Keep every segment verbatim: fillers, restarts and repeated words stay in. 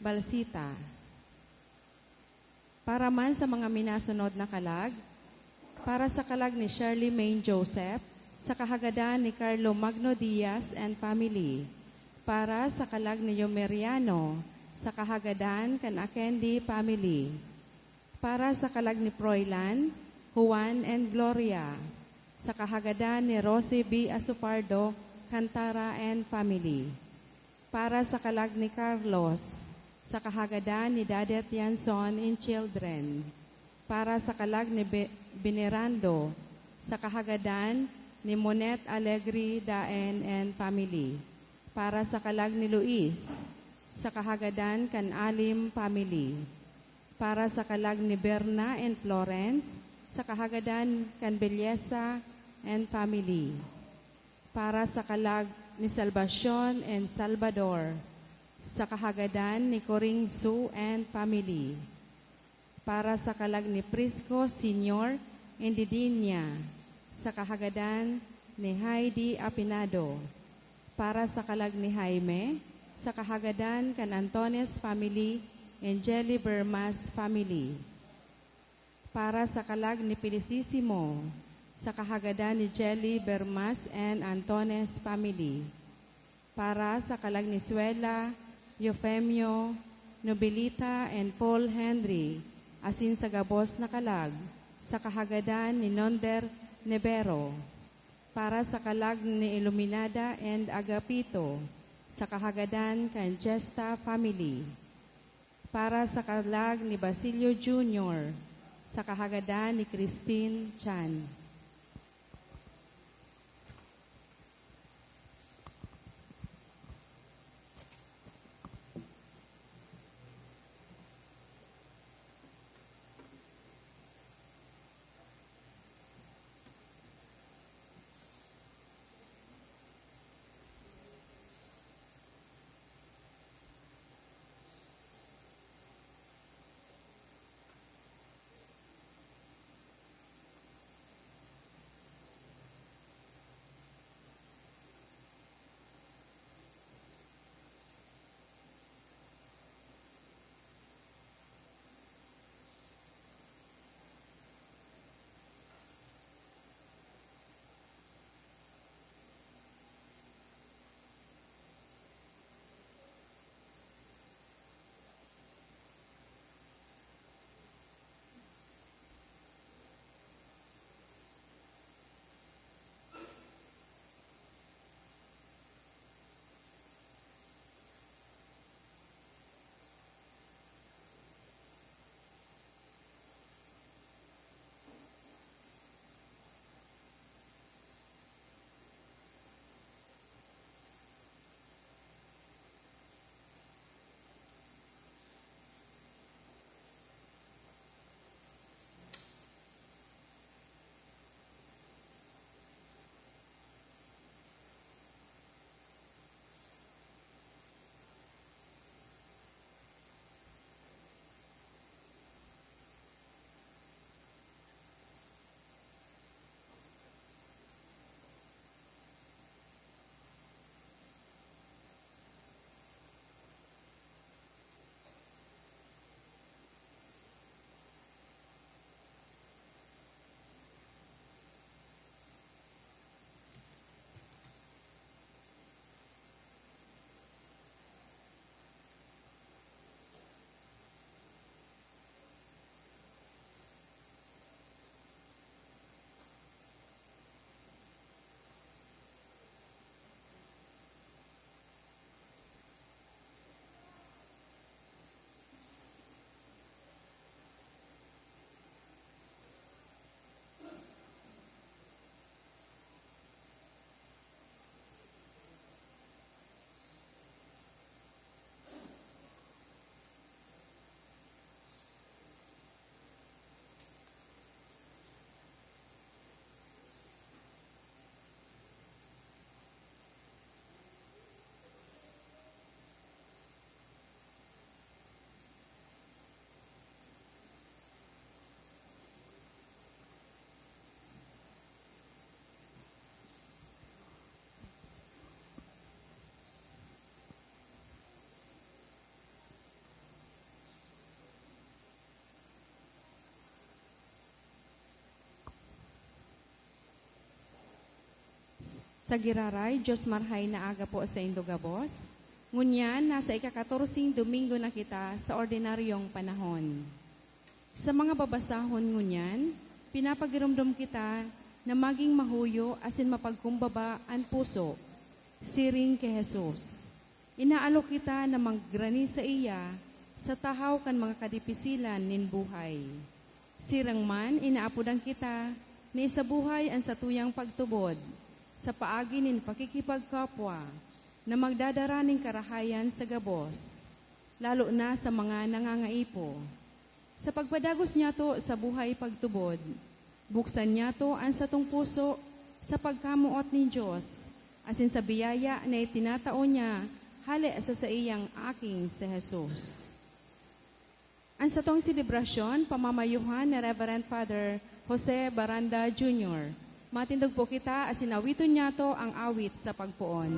Balsita. Para man sa mga minasunod na kalag, para sa kalag ni Shirley Main Joseph, sa kahagadan ni Carlo Magno Diaz and family. Para sa kalag ni Yomeriano, sa kahagadan kan Akendi family. Para sa kalag ni Froilan, Juan and Gloria, sa kahagadan ni Rosie B Asopardo, Cantara and family. Para sa kalag ni Carlos, sa kahagadan ni Dadet Yanson and children. Para sa kalag ni Be-, Venerando, sa kahagadan ni Monet Alegre Daen and family. Para sa kalag ni Luis, sa kahagadan kan Alim family. Para sa kalag ni Berna and Florence, sa kahagadan kan Belleza and family. Para sa kalag ni Salvacion and Salvador, sa kahagadan ni Coring Su and family. Para sa kalag ni Prisco Senior and Didinia, sa kahagadan ni Heidi Apinado. Para sa kalag ni Jaime, sa kahagadan kan Antones family and Jelly Bermas family. Para sa kalag ni Felicissimo, sa kahagadan ni Jelly Bermas and Antones family. Para sa kalag ni Suela, Eufemio, Nobilita and Paul Henry, asin sa gabos na kalag, sa kahagadan ni Nonder Nevero. Para sa kalag ni Iluminada and Agapito, sa kahagadan kan Gesta family. Para sa kalag ni Basilio Junior, sa kahagadan ni Christine Chan. Sa giraray, Diyos marhay na aga po saindo gabos. Ngunyan, nasa ikakatorseng Domingo na kita sa ordinaryong panahon. Sa mga babasahon ngunyan, pinapagiromdom kita na magin mahuyo asin mapagkumbaba an puso, siring ki Jesus. Inaalok kita na maggrani saiya sa tahaw kan mga kadipisilan nin buhay. Siring man, inaapodan kita na isabuhay an satuyang pagtubod sa paagi nin pakikipagkapwa na magdadara nin karahayan sa gabos, lalo na sa mga nangangaipo. Sa pagpadagos niyato sa buhay pagtubod, buksan niyato an satong puso sa pagkamoot nin Dios asin sa biyaya na itinatao niya hale sa saiyang Aking si Jesus. An satong selebrasyon, pamamayuhan ni Reverend Father Jose Baranda Junior. Matindog po kita asin awiton niyato ang awit sa pagpoon.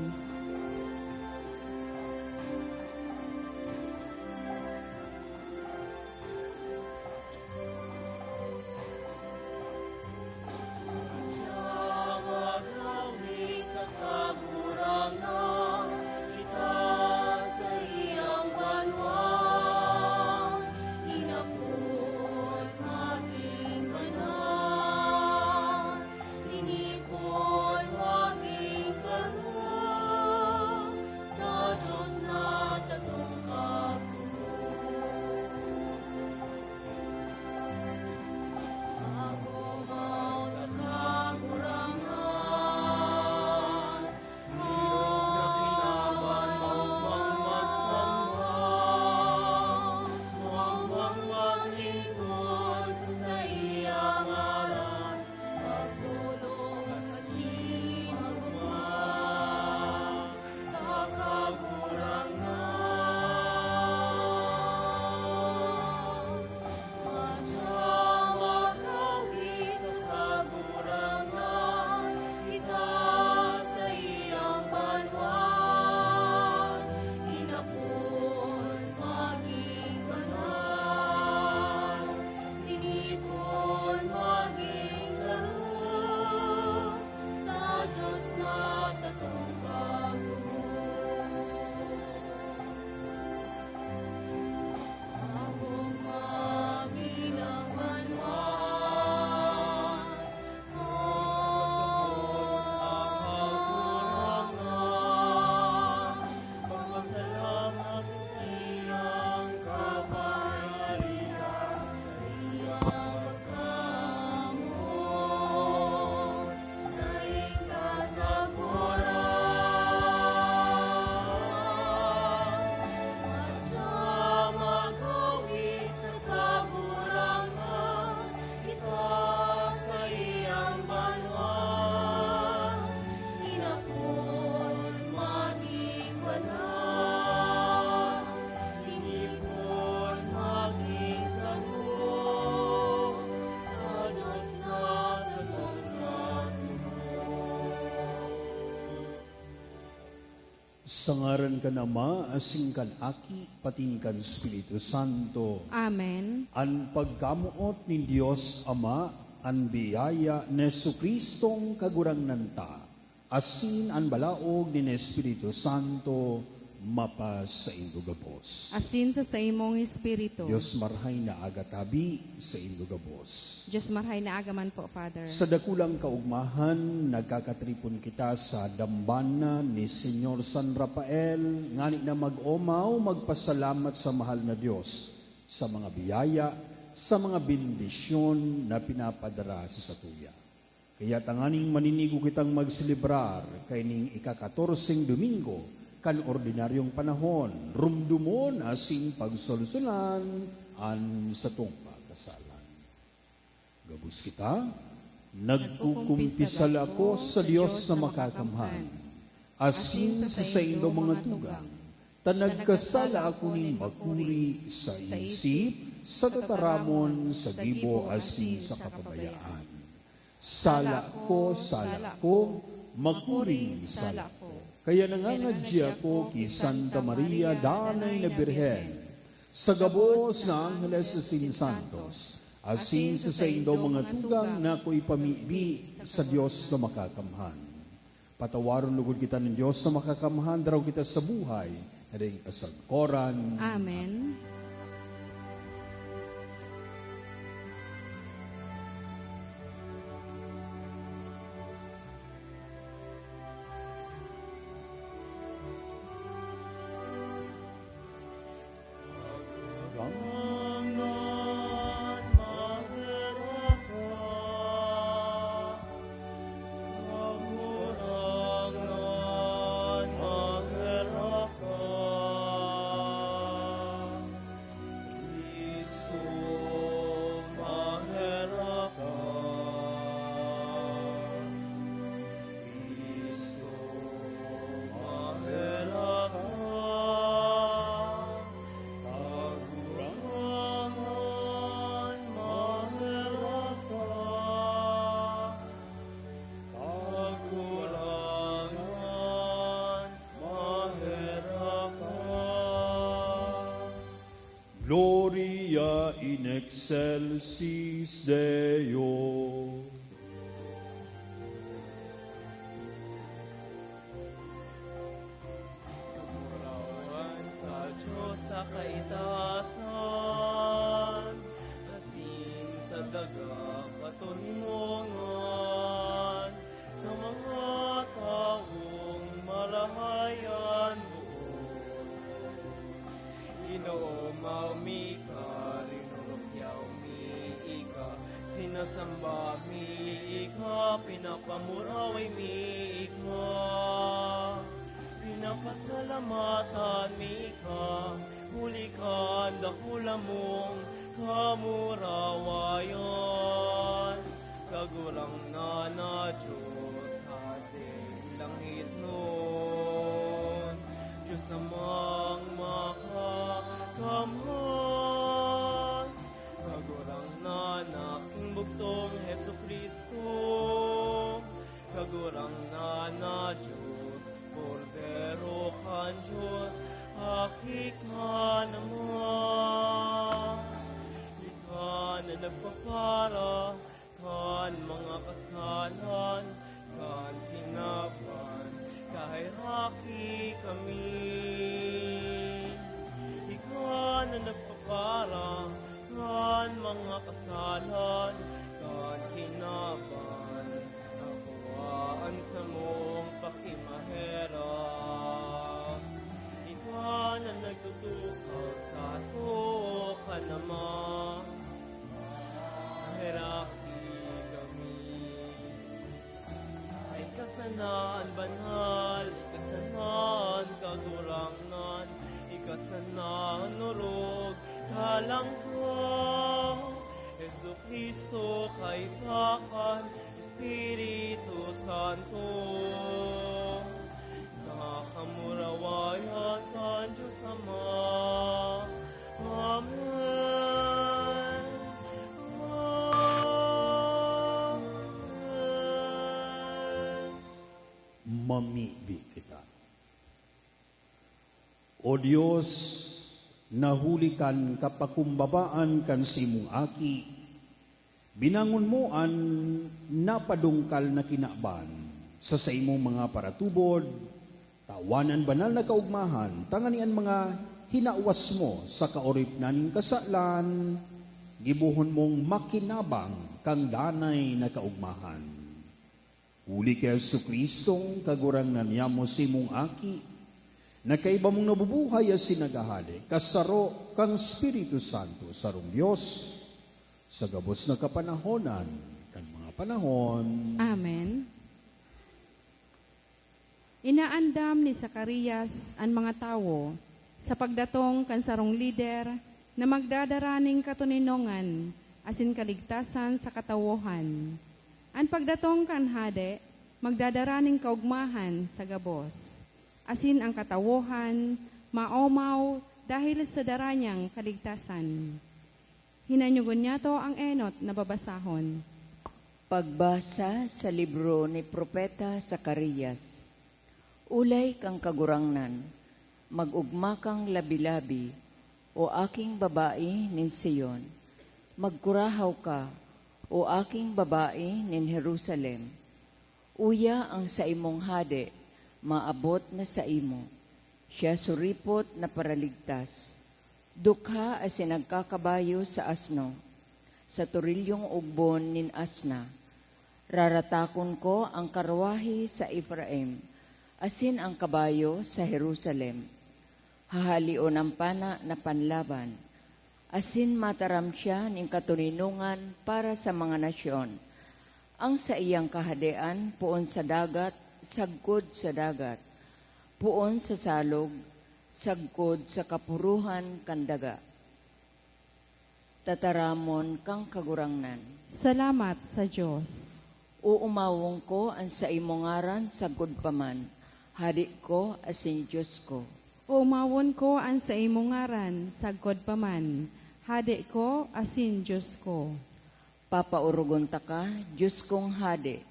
Sa ngaran kan Ama, asin kan Aki, patin kan Espiritu Santo. Amen. An pagkamoot nin Dios Ama, an biyaya ni Jesu-Cristong Kagurangnan ta, asin an balaog nin Espiritu Santo, mapasaindo gabos. Asin sa saimong espiritu. Dios marhay na aga tabi saindo gabos. Dios marhay na aga man po, Father. Sa dakulang kaugmahan, nagkakatripon kita sa dambana ni Señor San Rafael, ngani na mag-omaw, magpasalamat sa mahal na Dios sa mga biyaya, sa mga bendisyon na pinapadara sa satuya. Kaya tanganing maninigo kitang magselebrar kaining ikakatorseng Domingo kan ordinaryong panahon, rumdomon asin pagsolsolan an satong mga kasalan. Gabos kita, nagkukumpisal ako sa Dios na makakamhan, asin sa saindong mga tugang, ta nagkasala ako nin makuri sa isip, sa tataramon, sa gibo, asin sa kapabayaan. Sala ko, sala ko, makuring sala ko. Kaya nangangadyi ako ki Santa Maria, Danay na Birhen, sa gabos na angheles asin santos, asin sa saindong mga tugang na ako ipamibi sa Dios na makakamhan. Patawaron lugod kita nin Dios na Makakamhan, daraw kita sa buhay na dai kasagkoran. Amen. Gloria in excelsis Deo. Kawan sa Diyos sa kaitaasan, asin sa daga katoninongan, sa mga tawong marahay an boot. Ginoo, maumi ka, rinurukyaw mi ika, sinasamba mi ika, pinapamuraway mi ika, pinapasalamatan mi ika, huli kan dakula mong kamurawayan. Kagurangnan na Diyos, Hadeng langitnon, Diyos Amang Makakamhan, Kagurangnan na Aking Bugtong Jesu-Cristo, Kagurangnan na Diyos, Kordero kan Diyos, Aki kan Ama. Ika na nagpapara kan mga kasalan kan kinaban, kaheraki kami. Ika na nagpapara kan mga kasalan kan kinaban, akoa an samong pakimaherak. Ika na nagtutukaw sa too kan Ama, maheraki kami. Ika sana an banal, ika sana an kagurangnan, ika sana an orog, galang ka, Jesu-Cristo, kaiba kan Espiritu Santo, sa kamurawayan kan Diyos Ama. Amen. Amen. Mamibi kita. O Dios, na huli kan kapakumbabaan kan saimong Aki, binangon mo an napadungkal na kinaban sa saimong mga paratubod, tawan an banal na kaogmahan, tanganing an mga hinawas mo sa kaoripnan nin kasalan, gibohon mong makinabang kan danay na kaogmahan. Huli ki Jesu-Cristong Kagurangnan niyamo, saimong Aki, na kaiba mong nabubuhay asin naghahade, kasaro kan Espiritu Santo, sarong Dios, sa gabos na kapanahonan kan mga panahon. Amen. Inaandam ni Zacarias an mga tawo sa pagdatong kan sarong lider na magdadara nin katoninongan asin kaligtasan sa katawohan. An pagdatong kan hade magdadara nin kaogmahan sa gabos, asin an katawohan maomaw dahel sa dara niyang kaligtasan. Hinanyogon niyato ang enot na babasahon. Pagbasa sa libro ni Propeta Zacarias. Olay kan Kagurangnan, mag-ogma kang labi-labi, o aking babae nin Sion. Magkurahaw ka, o aking babae nin Jerusalem. Uya, ang saimong hade maabot na saimo. Siya suripot na paraligtas. Dukha asin nagkakabayo sa asno, sa torilyong ugbon nin asna. Raratakon ko an karwahe sa Efraim, asin an kabayo sa Jerusalem. Hahaleon an pana na panlaban, asin mataram siya nin katoninongan para sa mga nasyon. Ang saiyang kahadean poon sa dagat, sagkod sa dagat, poon sa salog, sagkod sa kapurohan kan daga. Tataramon kan Kagurangnan. Salamat sa Dios. Oomawon ko an saimo ngaran sagkod pa man, Hade ko asin Dios ko. Oomawon ko an saimo ngaran sagkod pa man, Hade ko asin Dios ko. Papaorogon taka, Dios kong Hade,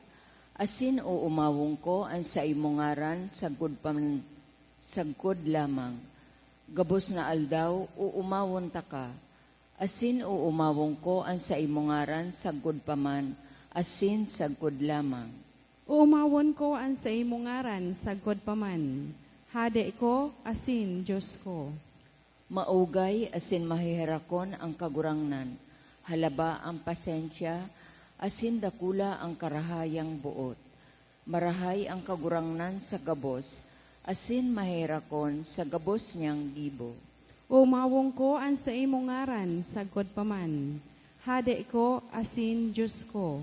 asin oomawon ko an saimo ngaran sagkod pa man, sagkod lamang. Gabos na aldaw oomawon taka, asin oomawon ko an saimo ngaran sagkod pa man, asin sagkod lamang. Oomawon ko an saimo ngaran sagkod pa man, Hade ko asin Dios ko. Maugay asin maheherakon an Kagurangnan, halaba an pasensya, asin dakula an karahayang boot. Marahay an Kagurangnan sa gabos, asin maheherakon sa gabos niyang gibo. Omawon ko an saimong ngaran sagkod pa man, Hade ko asin Dios ko.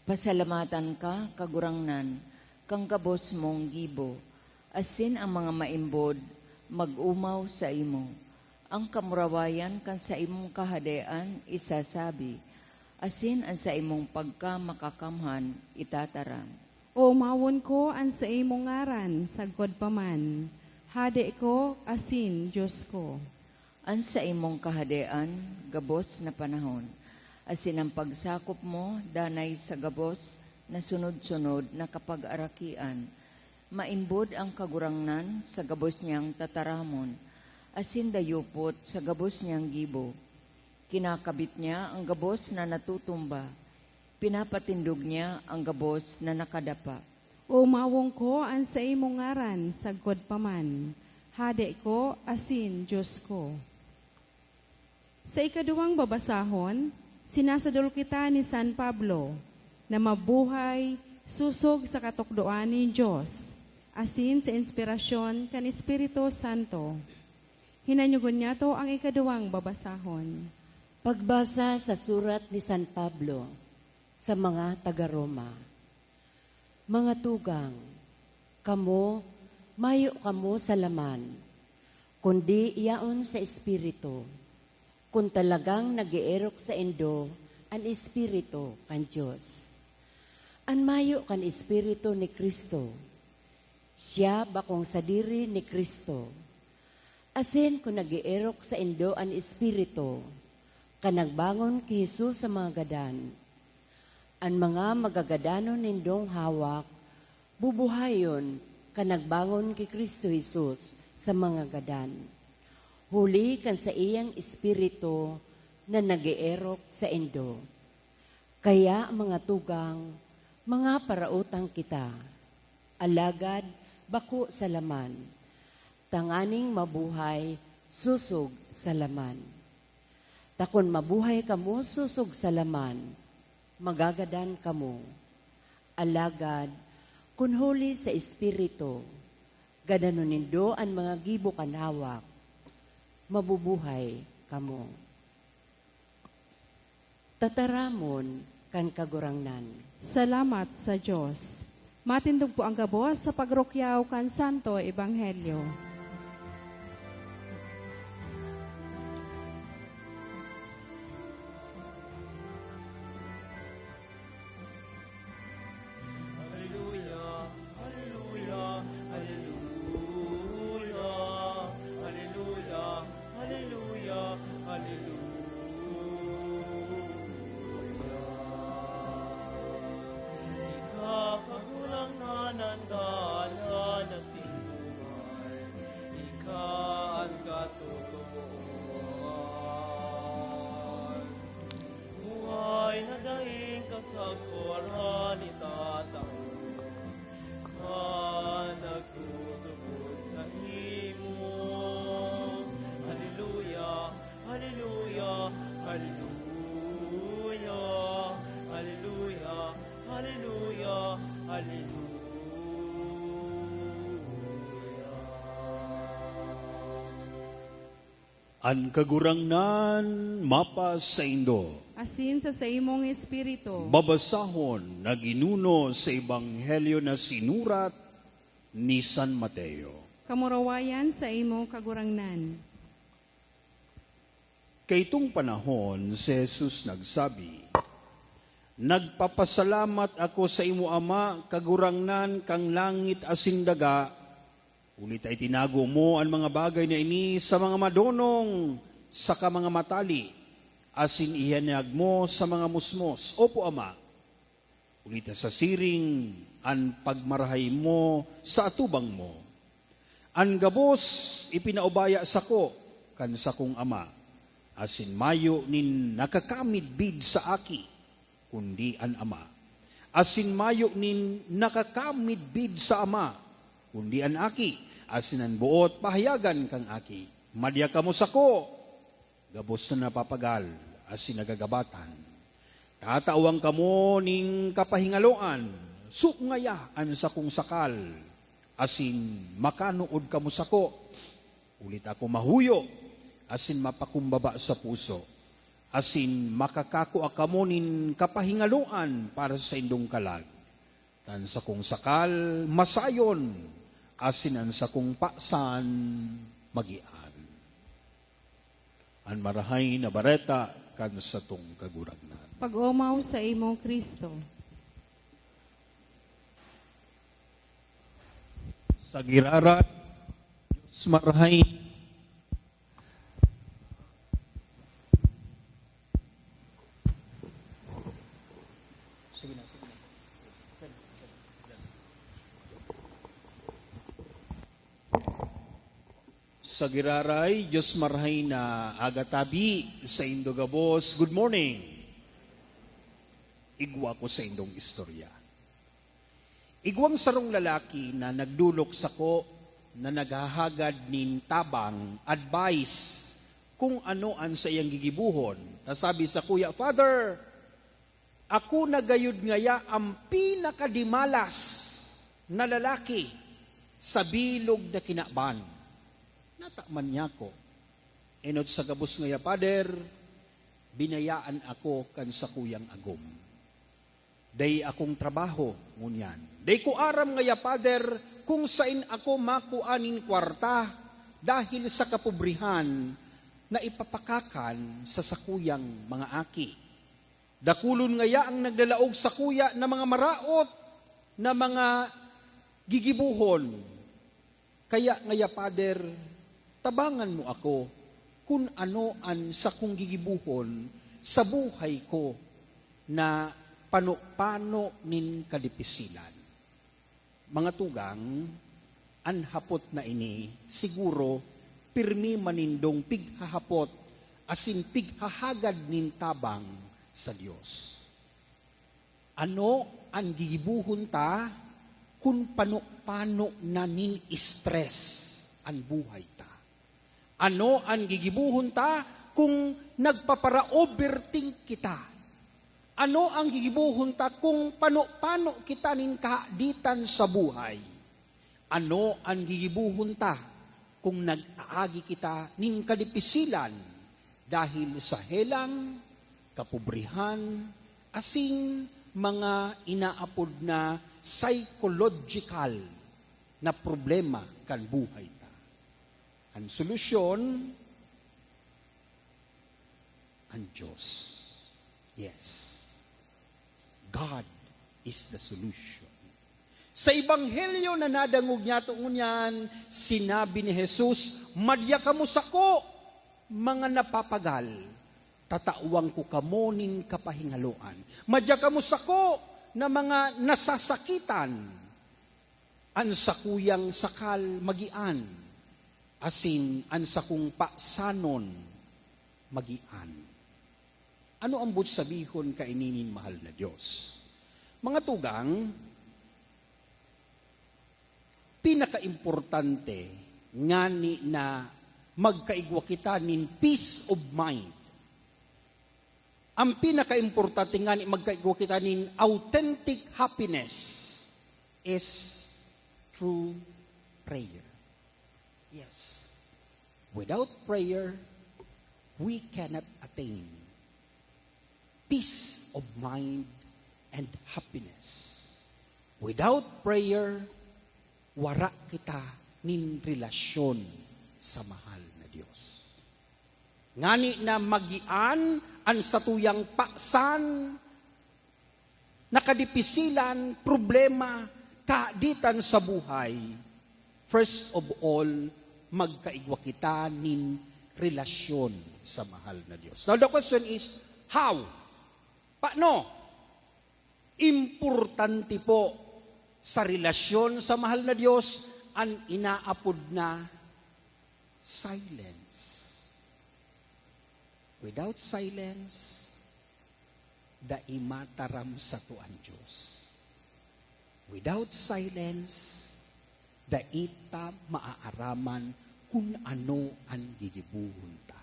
Pasalamatan ka, Kagurangnan, kan gabos mong gibo, asin an mga maimbod mag-omaw saimo. An kamurawayan kan saimong Kahadean isasabi, asin an saimong pagkamakakamhan itataram. Omawon ko an saimong ngaran sagkod pa man, Hade ko asin Dios ko. An saimong Kahadean gabos na panahon, asin an pagsakop mo danay sa gabos na sunod-sunod na kapagarakian. Maimbod an Kagurangnan sa gabos niyang tataramon, asin dayupot sa gabos niyang gibo. Kinakabit niya an gabos na natutumba, pinapatindog niya an gabos na nakadapa. Omawon ko an saimong ngaran sagkod pa man, Hade ko asin Dios ko. Sa ikaduwang babasahon, sinasadol kita ni San Pablo na mabuhay sosog sa katukdoan nin Dios asin sa inspirasyon kan Espiritu Santo. Hinanyogon niyato ang ikaduwang babasahon. Pagbasa sa surat ni San Pablo sa mga taga-Roma. Mga tugang, kamo, mayo kamo sa laman, kundi yaon sa Espiritu, kun talagang nag-eerok saindo an Espiritu kan Dios. An mayo kan Espiritu ni Cristo, siya bakong sadiri ni Cristo. Asin kun nag-eerok saindo an Espiritu, kan nagbangon ki Jesus sa mga gadan, an mga magagadanon nindong hawak, bubuhayon kan nagbangon ki Cristo Jesus sa mga gadan, huli kan saiyang Espiritu na nag-eerok saindo. Kaya, mga tugang, mga parautang kita, alagad bako sa laman, tanganing mabuhay sosog sa laman. Ta kun mabuhay kamo sosog sa laman, magagadan kamo. Alagad kun huli sa Espiritu, gadanon nindo an mga gibo kan hawak, mabubuhay kamo. Tataramon kan Kagurangnan. Salamat sa Dios. Matindog po ang gabos sa pagrukyaw kan Santo Ebanghelyo. Haleluya, haleluya, haleluya, haleluya, haleluya, haleluya. Ika, Kagurangnan, an dalan asin buhay. An Kagurangnan mapasaindo. Asin sa saimong espiritu. Babasahon na ginuno sa Ebanghelyo na sinurat ni San Mateo. Kamurawayan sa imo, Kagurangnan. Kaitong panahon, si Jesus nagsabi, "Nagpapasalamat ako sa imo, Ama, Kagurangnan kan langit asin daga, huli ta itinago mo an mga bagay na ini sa mga madonong saka mga matali, asin ihayag mo sa mga musmos. Opo, Ama, huli ta sa siring an pagmarahay mo sa atubang mo. An gabos ipinaubaya sako kan sakong Ama, asin mayo nin nakakamidbid sa Aki, kundi an Ama. Asin mayo nin nakakamidbid sa Ama, kundi an Aki, asin an boot pahayagan kan Aki. Madya kamo sako, gabos na napapagal asin nagagabatan. Tatawan kamo nin kapahingaloan, sungaya an sakong sakal, asin makanood kamo sako. Huli ta ako mahuyo asin mapakumbaba sa puso, asin makakakua kamo nin kapahingaloan para sa saindong kalag. Ta an sakong sakal masayon, asin an sakong pasan magian." An Marahay na Bareta kan satong Kagurangnan. Pag-omaw sa imo, Cristo. Sa giraray, Diyos Marahay. Sige na, sige na. Sa giraray, Diyos Marahay na aga tabi saindo gabos. Good morning. Igwa ko saindong istorya. Igwang sarong lalaki na nagdolok sako na naghahagad nin tabang, advice, kung ano an saiyang gigibohon. Ta sabi sakuya, "Father, ako na gayod ngaya an pinakadimalas na lalaki sa bilog na kinaban." Nataman niya ako. Enot sa gabos ngaya, Pader, binayaan ako kan sakuyang agom. Dai akong trabaho ngunyan. Dai ko aram ngaya, Pader, kung sain ako makua nin kwarta dahil sa kapobrehan na ipapakakan sa sakuyang mga aki. Dakulon ngaya ang naglalaog sakuya na mga maraot na mga gigibohon. Kaya ngaya, Pader, tabangan mo ako kun ano an sakong gigibohon sa buhay ko na pano-pano nin kadipisilan. Mga tugang, an hapot na ini siguro pirmi man nindong pighahapot asin pighahagad nin tabang sa Dios. Ano an gigibohon ta kun pano-pano na nin stress an buhay ta? Ano an gigibohon ta kung nagpapara-overthink kita? Ano an gigibohon ta kung pano-pano kita nin kahaditan sa buhay? Ano an gigibohon ta kung nag-aagi kita nin kadipisilan dahil sa helang, kapobrehan, asin mga inaapod na psychological na problema kan buhay ta? An solusyon, an Diyos. Yes. God is the solution. Sa ebanghelyo na nadangog niyato ngunyan, sinabi ni Jesus, "Madya kamo sako, mga napapagal, tatawan ko kamo nin kapahingaloan. Madya kamo sako na mga nasasakitan, an sakuyang sakal magian, asin an sakong pasanon magian." Ano an boot sabihon kaini nin mahal na Dios? Mga tugang, pinakaimportante ngani na magkaigwa kita nin peace of mind. Ang pinakaimportante ngani magkaigwa kita nin authentic happiness is through prayer. Yes. Without prayer, We cannot attain peace of mind and happiness. Without prayer, wara kita nin relasyon sa mahal na Dios. Ngani na magian an satuyang pasan na kadipisilan, problema, kahaditan sa buhay, first of all, magkaigwa kita nin relasyon sa mahal na Dios. Now, the question is, how? Paano? Importante po sa relasyon sa mahal na Dios an inaapod na silence. Without silence, dai mataram sato an Dios. Without silence, dai ta maaaraman kun ano an gigibohon ta.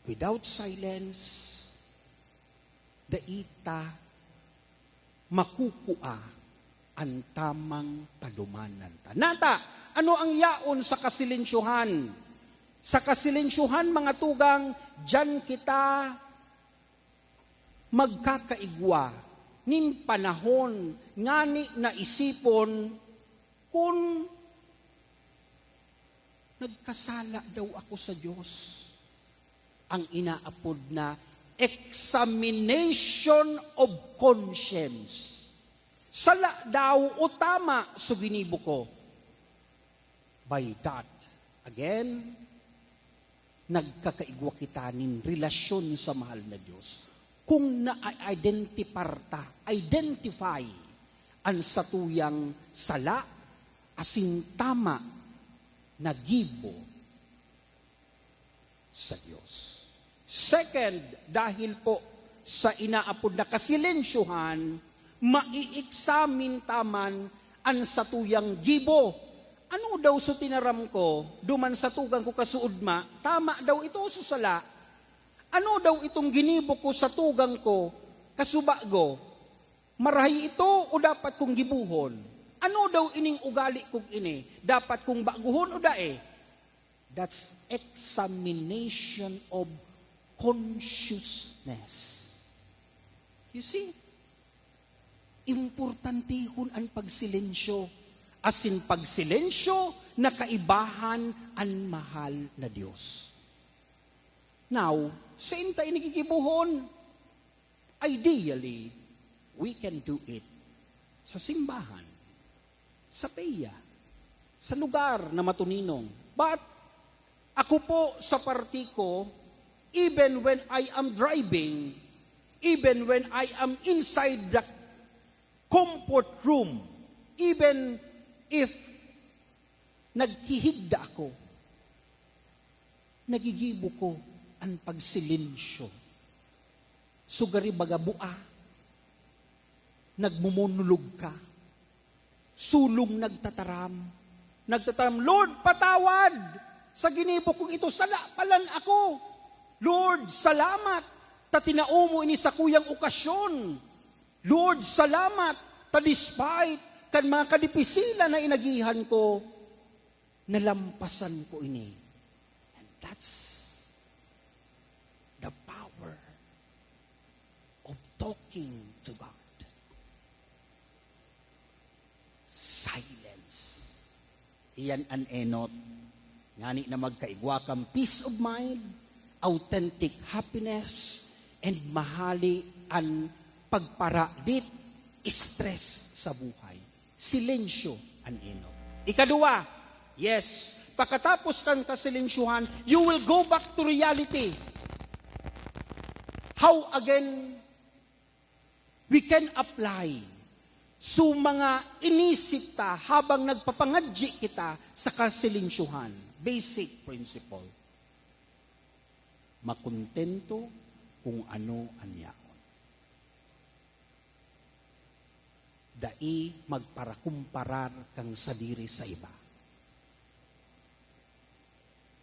Without silence, dai ta makukua an tamang padumanan ta. Nata, ano ang yaon sa kasilensyohan? Sa kasilensyohan, mga tugang, diyan kita magkakaigwa nin panahon ngani na isipon kun nagkasala daw ako sa Dios. Ang inaapod na examination of conscience. Sala daw o tama so ginibo ko? By that, again, nagkakaigwa kita nin relasyon sa mahal na Dios. Kung na-identify ta, identify an satuyang sala asin tama na gibo sa Dios. Second, dahil po sa inaapod na kasilensyohan, mai-examine ta man an satuyang gibo. Ano daw so tinaram ko duman sa tugang ko kasuodma? Tama daw ito so sala? Ano daw itong ginibo ko sa tugang ko kasubago? Marahay ito o dapat kong gibohon? Ano daw ining ugali kong ini? Dapat kong baguhon o dai? That's examination of consciousness. You see? Importantehon an pagsilensyo. Asin pagsilensyo na kaibahan an mahal na Dios. Now, sain ta ini gigibohon? Ideally, we can do it sa simbahan, sa peya, sa lugar na matuninong. But, ako po sa parte ko, even when I am driving, even when I am inside the comfort room, even if naghihigda ako, nagigibo ko an pagsilensyo. Sugari baga bua, nagmomonolog ka, sulong nagtataram, nagtataram, "Lord, patawad sa ginibo kong ito, sala palan ako. Lord, salamat ta tinao mo ini sakuyang okasyon. Lord, salamat ta despite kan mga kadipisilan na inagihan ko, nalampasan ko ini." And that's the power of talking to God. Silence. Iyan an enot. Ngani na magkaigwa kang peace of mind, authentic happiness, and mahali an pagparadit stress sa buhay. Silensyo an enot. Ikaduwa, yes, pakatapos kan kasilensyohan, you will go back to reality. How again we can apply so mga inisip ta habang nagpapangadji kita sa kasilensyohan? Basic principle. Makontento kung ano an yaon. Dai magparakumparar kang sadiri sa iba.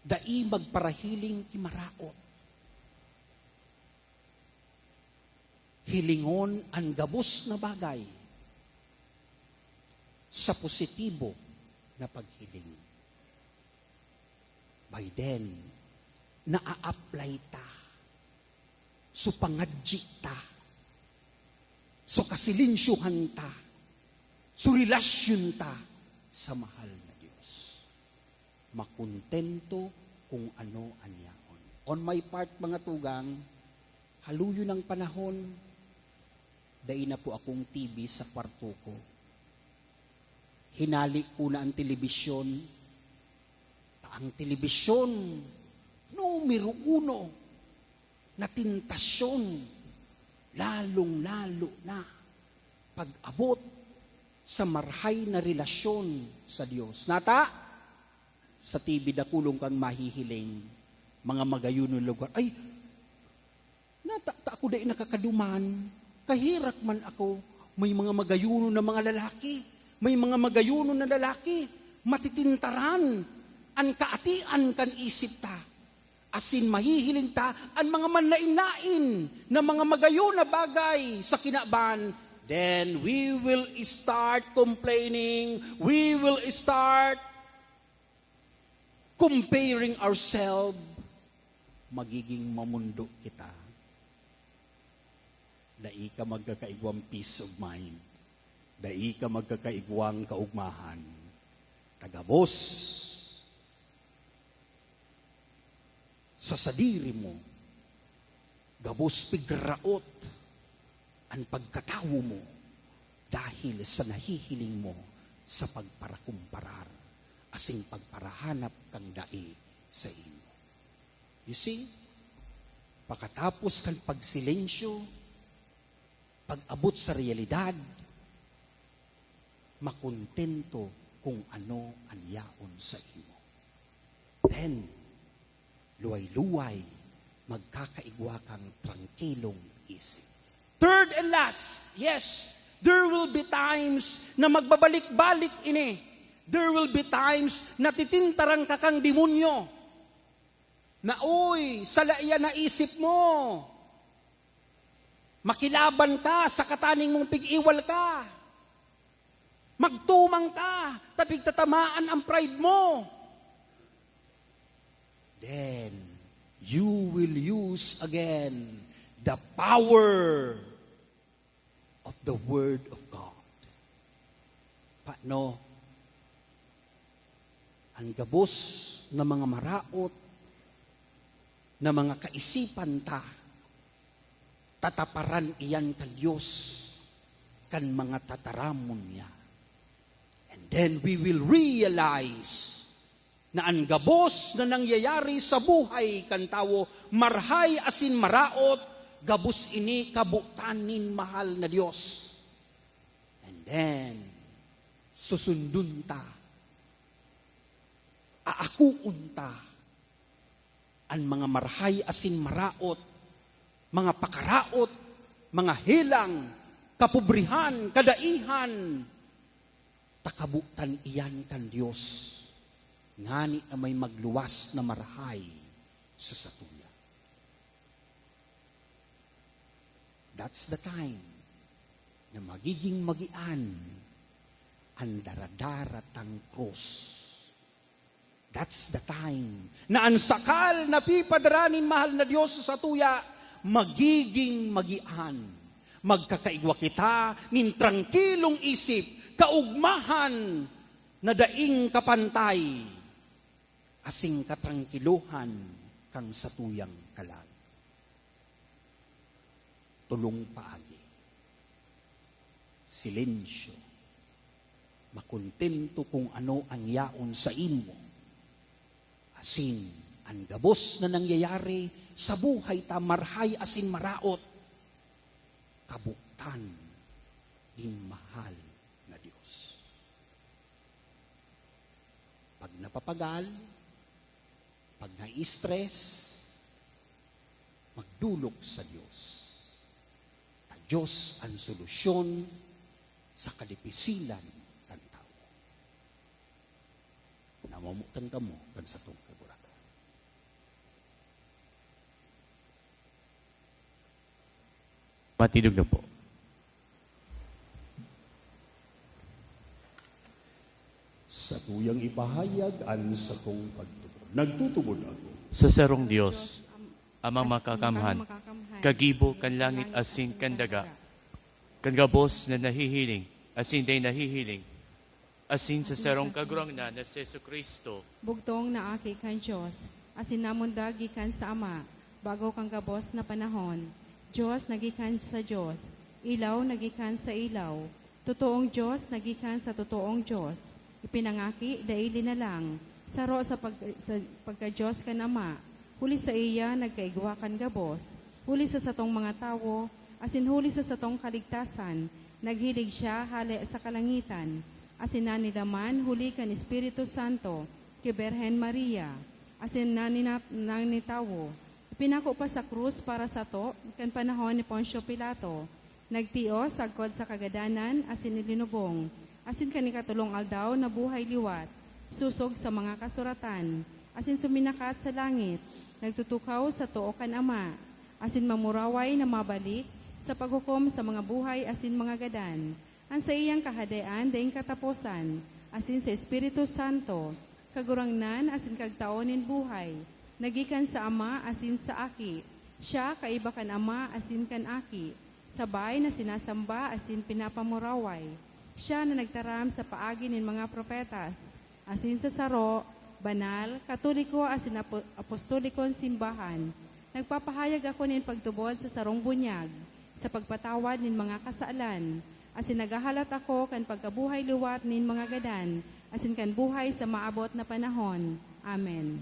Dai magparahiling ki maraot. Hilingon an gabos na bagay sa positibo na paghiling. By then, naa-apply ta So pangadji ta, so kasilensyuhan ta, so relasyon ta sa mahal na Dios. Makontento kung ano an yaon. On my part, mga tugang, haluyon ang panahon, dai na po akong T V sa kwarto ko. Hinali ko na ang telebisyon. Ang telebisyon, numero uno na tentasyon, lalong-lalo na pag-abot sa marhay na relasyon sa Dios. Nata, sa T V dakulong kang mahihiling, mga magayon na lugar. Ay, nata, ta ako dai nakakaduman, kaherak man ako. May mga magayonon na mga lalaki, may mga magayonon na lalaki, matitintaran an kaatian kan isip ta. Asin mahihiling ta an mga manlaen-laen na mga magayon na bagay sa kinaban, then we will start complaining, we will start comparing ourselves, magiging mamundo kita. Dai ka magkakaigwang peace of mind. Dai ka magkakaigwang kaugmahan. Tagabos sa sadiri mo, gabos pigraot an pagkatawo mo dahil sa nahihiling mo sa pagparakumparar asin pagparahanap kan dai sa imo. You see, pakatapos kan pagsilensyo, pag-abot sa realidad, makontento kung ano an yaon sa imo. Then, luway-luway, magkakaigwa kang trangkilong isip. Third and last, yes, there will be times na magbabalik-balik ini. There will be times na titintaran ka kang demonyo. Na, uy, sala iyan na isip mo. Makilaban ka sa kataning mong pig-iwal ka. Magtumang ka, ta pigtatamaan ang pride mo. Then, you will use again the power of the Word of God. Paano? Ang gabos na mga maraot na mga kaisipan ta, tataparan iyan kan Dios, kan mga tataramon niya. And then we will realize na an gabos na nangyayari sa buhay kan tawo, marhay asin maraot, gabos ini kabotan nin mahal na Dios. And then, susundon ta, aakoon ta, an mga marhay asin maraot, mga pakaraot, mga helang, kapobrihan, kadaihan, ta kabotan iyan kan Dios, ngani na may magluwas na marhay sa satuya. That's the time na magiging magian an daradara tang krus. That's the time na an sakal na pipadara nin mahal na Dios sa satuya, magiging magian. Magkakaigwa kita nin trangkilong isip, kaugmahan na daing kapantay, asin katrangkilohan kan satuyang kalag. Tolong paagi. Silensyo. Makontento kung ano ang yaon sa imo. Asin, an gabos na nangyayari sa buhay ta, marhay asin maraot, kabotan nin mahal na Dios. Pag napapagal, pag na-stress, magdolok sa Dios. Ta Dios an solusyon sa kadipisilan kan tawo. Namomotan kamo kan satong Kagurangnan. Matindog na po. Satuyang ipahayag an satong pagtubod. Nagtutubod ako sa sarong Dios, Amang Makakamhan, Kagibo kan langit asin kan daga, kan gabos na nahihiling asin dai nahihiling, asin sa sarong Kagurangnan na si Jesu-Cristo. Bugtong na Aki kan Dios, asin namundag gikan sa Ama, bago kan gabos na panahon. Dios na gikan sa Dios, ilaw na gikan sa ilaw, totoong Dios na gikan sa totoong Dios, ipinangaki dai linalang, saro sa pag-, sa pagka-Dios kan Ama, huli saiya nagkaigwa kan gabos, huli sa satong mga tawo, asin huli sa satong kaligtasan, naghilig siya hale sa kalangitan, asin nanilaman huli kan Espiritu Santo ki Birhen Maria, asin naninap-, nanitawo. Ipinako pa sa krus para sato kan panahon ni Poncio Pilato. Nagtios sagkod sa kagadanan asin ilinubong, asin kan ikatolong aldaw nabuhay liwat, sosog sa mga kasuratan, asin suminakat sa langit, nagtutukaw sa too kan Ama, asin mamuraway na mabalik sa paghukom sa mga buhay asin mga gadan. An saiyang Kahadean daing kataposan, asin sa Espiritu Santo, Kagurangnan asin Kagtao nin buhay, na gikan sa Ama asin sa Aki. Siya kaiba kan Ama asin kan Aki, sabay na sinasamba asin pinapamuraway. Siya na nagtaram sa paagi nin mga propetas, asin sa saro, banal, katoliko asin apo-, apostolikon simbahan. Nagpapahayag ako nin pagtubod sa sarong bunyag, sa pagpatawad nin mga kasalan, asin naghahalat ako kan pagkabuhay liwat nin mga gadan, asin kan buhay sa maabot na panahon. Amen.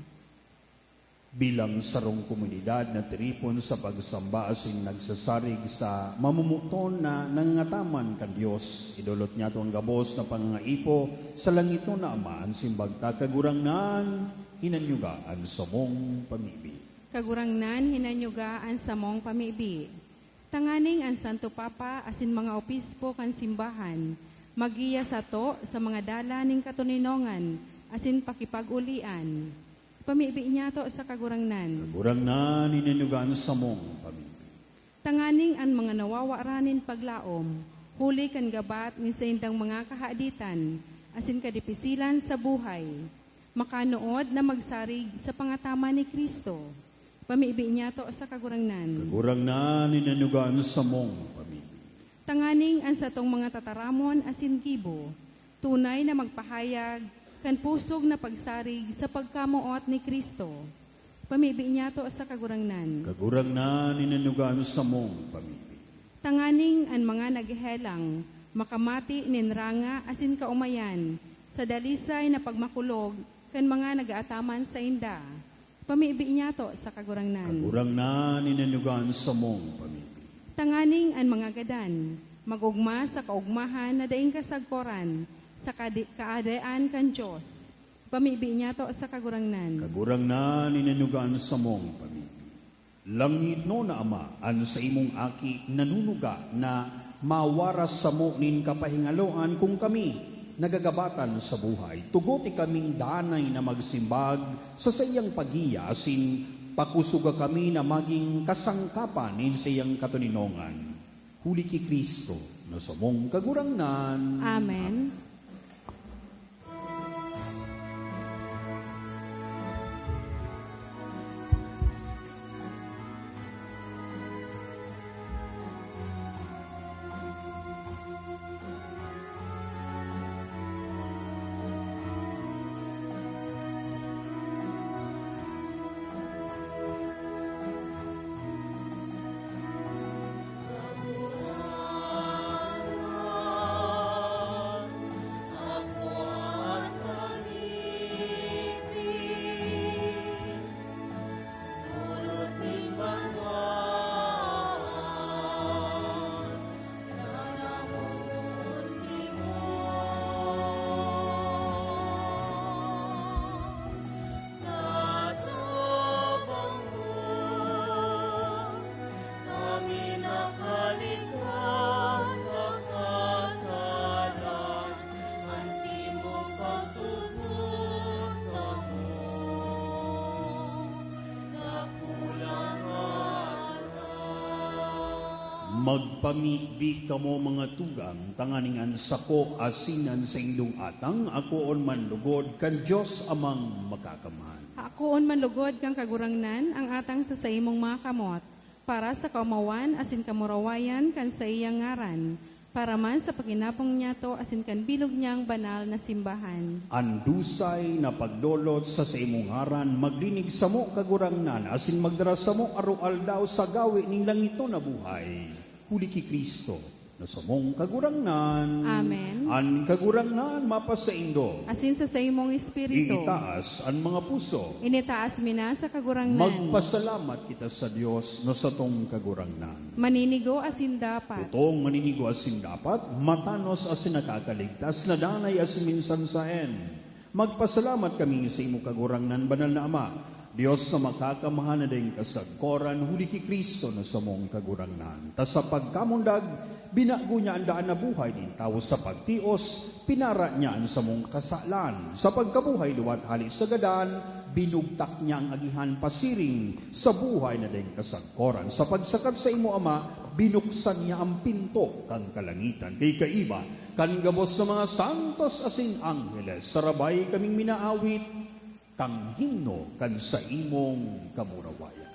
Bilang sarong komunidad na tiripon sa pagsamba asin nagsasarig sa mamomoton na nangangataman kan Dios, idolot niyato an gabos na pangangaipo sa langitnon na Ama. An simbag ta, Kagurangnan, hinanyuga an samong pamibi. Kagurangnan, hinanyuga an samong pamibi. Tanganing an Santo Papa asin mga obispo kan simbahan maggiya sato sa mga dalan nin katoninongan asin pakipag-olian. Pamibi niyato sa Kagurangnan. Kagurangnan, hinanyuga an samong pamibi. Tanganing an mga nawawaran nin paglaom, huli kan gabat nin saindang mga kahaditan asin kadipisilan sa buhay, makanood na magsarig sa pangataman ni Cristo. Pamibi niyato sa Kagurangnan. Kagurangnan, hinanyuga an samong pamibi. Tanganing an satong mga tataramon asin gibo, tunay na magpahayag kan pusog na pagsarig sa pagkamoot ni Cristo. Pamibi niyato sa Kagurangnan. Kagurangnan, hinanyuga an samong pamibi. Tanganing an mga naghehelang makamati nin ranga asin kaomayan sa dalisay na pagmakulog kan mga nag-aataman sainda. Pamibi niyato sa Kagurangnan. Kagurangnan, hinanyuga an samong pamibi. Tanganing an mga gadan mag-ogma sa kaogmahan na daing kasagkoran sa kadi-, kaadean kan Dios. Pamibi niyato sa Kagurangnan. Kagurangnan, hinanyuga an samong pamibi. Langitnon na Ama, an saimong Aki nanunuga na mawaras samo nin kapahingaloan kun kami nagagabatan sa buhay. Tugoti kaming danay na magsimbag sa saiyang paggiya asin pakusoga kami na magin kasangkapan nin saiyang katoninongan. Huli ki Cristo na samong Kagurangnan. Amen. Magpamibi kamo, mga tugang, tanganing an sako asin an saindong atang akoon man lugod kan Dios Amang Makakamhan. Akoon man lugod kan Kagurangnan ang atang sa saimong mga kamot, para sa kaomawan asin kamurawayan kan saiyang ngaran, para man sa paginapong niyato asin kan bilog niyang banal na simbahan. An dusay na pagdolot sa saimong ngaran magdinig samo, Kagurangnan, asin magdara samo aroaldaw sa gawe nin langiton na buhay. Huli ki Cristo, na samong Kagurangnan. Amen. An Kagurangnan mapasaindo. Asin sa saimong espiritu. Iitaas an mga puso. Initaas mi na sa Kagurangnan. Magpasalamat kita sa Dios na satong Kagurangnan. Maninigo asin dapat. Totong maninigo asin dapat, matanos asin nakakaligtas, na danay asin minsan saen. Magpasalamat kami sa imo, Kagurangnan, banal na Ama, Dios na makakamahan na daing kasagkoran, huli ki Cristo na samong Kagurangnan. Ta sa pagkamundag, binago niya an daan na buhay nin tawo sa pagtios, pinara niya an samong kasalan. Sa pagkabuhay liwat hale sa gadan, binugtak niya ang agihan pasiring sa buhay na daing kasagkoran. Sa pagsakat sa imo, Ama, binuksan niya ang pinto kan kalangitan. Kay kaiba kan gabos na mga santos asin angheles, sarabay kaming minaawit kan himno kan saimong kamurawayan.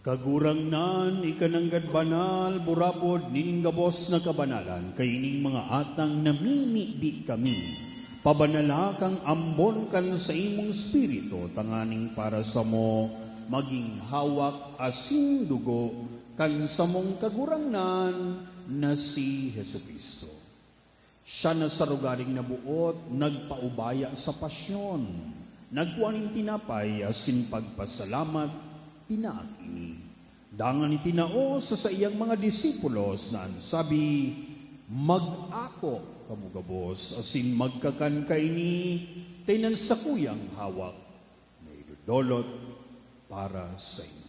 Kagurangnan, ika nanggad banal, burabod nin gabos na kabanalan, kaining mga atang namimibi kami. Pabanala kang ambon kan saimong Espiritu, tanganing para samo magin hawak asin dugo kan samong Kagurangnan na si Jesu-Cristo. Siya na sa rogaring naboot nagpaubaya sa pasyon, nagkua nin tinapay asin pagpasalamat, pinaak ini. Dangan itinao sa saiyang mga disipulos na an sabi, "Mag-ako kamo gabos asin magkakan kaini, ta iyan an sakuyang hawak na idodolot para saindo."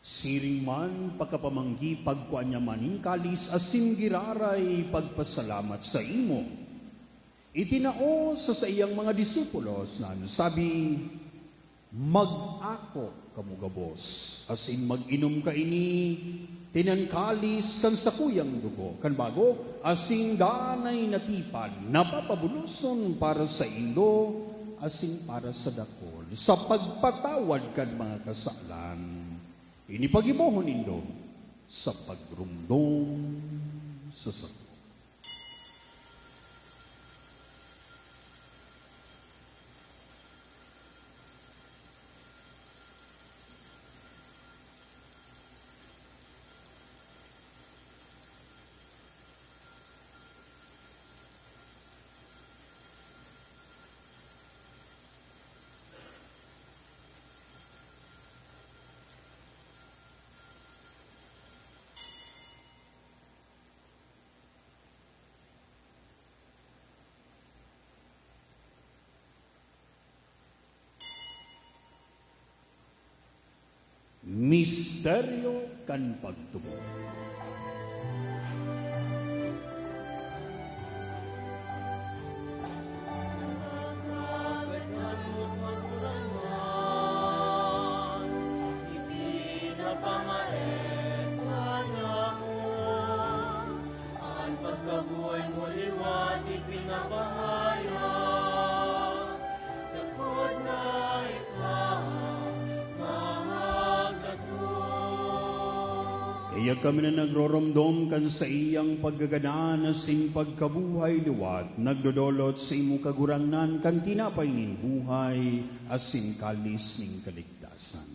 Siring man, pakapamanggi, pagkua niya man nin kalis asin giraray pagpasalamat saimo. Itinao sa saiyang mga disipulos na an sabi, "Mag-ako kamo gabos, asin mag-inom kaini, ta iyan an kalis kan sakuyang dugo, kan bago asin danay na tipan, na papabuloson para saindo asin para sa dakul, sa pagpatawad kan mga kasalan. Ini paggibohon nindo sa pagromdom sa sako." Misteryo kan pagtubod. An pagkabuhay mo liwat ipinapahayag, sagkod na ika mahagdakon. Kaya kami na nagroromdom kan saiyang pagkagadan asin pagkabuhay liwat, nagdodolot sa imo, Kagurangnan, kan tinapay nin buhay asin kalis nin kaligtasan.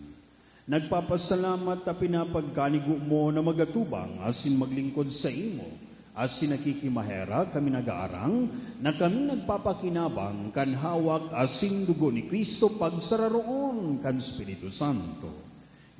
Nagpapasalamat ta pinapagkanigo mo na magatubang asin maglingkod saimo, asin nakikimaherak kami nag-aarang na kami nagpapakinabang kan hawak asin dugo ni Cristo pagsararoon kan Espiritu Santo.